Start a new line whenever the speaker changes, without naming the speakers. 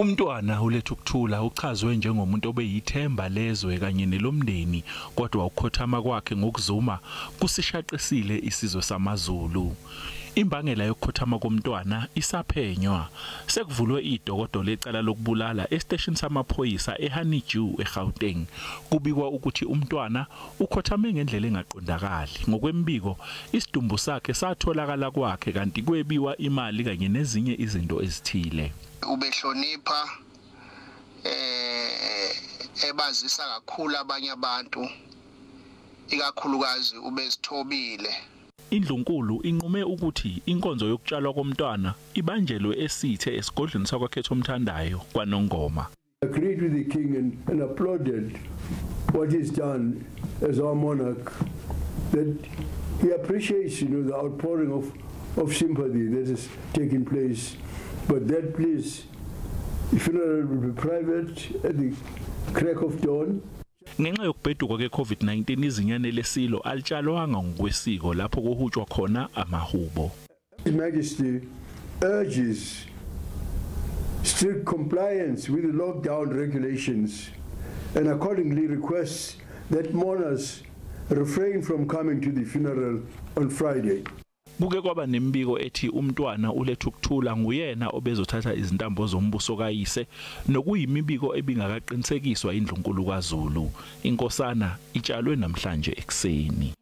Umntwana uLethukuthula uchazwe njengomuntu obeyithemba lezwe kanye nelomndeni, kodwa ukukhothama kwakhe ngokuzuma kusishaqisile isizwe samaZulu. Imbangela yokukhothama komntwana isaphenywa. Sekuvulwe idokodo lecala lokubulala esiteshini samaphoyisa eHoneydew eGauteng. Kubikwa ukuthi umntwana ukhothame ngendlela engaqondakali. Ngokwembiko, isidumbu sakhe satholakala kwakhe kanti kwebiwa imali kanye nezinye izinto ezithile.
Ubehlonipha, ebazisa kakhulu abanye abantu, ikakhulukazi ubezithobile.
Indlunkulu inqume ukuthi inkonzo yokutshalwa komntwana ibanjelwe esithe esigodlweni sakwaKhethomthandayo kwaNongoma.
Agreed with the king and applauded what he's done as our monarch, that he appreciates the outpouring of sympathy that has taken place. But that, please, the funeral will be private at the crack of dawn.
Ngenxa yokubheduka kwe-COVID-19, izinyane lesilo alitshalwanga ngokwesiko lapho kuhutshwa khona amahubo.
His Majesty urges strict compliance with the lockdown regulations and accordingly requests that mourners refrain from coming to the funeral on Friday.
Kuke kwaba nemibiko ethi umntwana uLethukuthula nguyena obezothatha izintambo zombuso kayise, nokuyimibiko ebingakaqinisekiswa indlunkulu kaZulu. Inkosana itshalwe namhlanje ekuseni.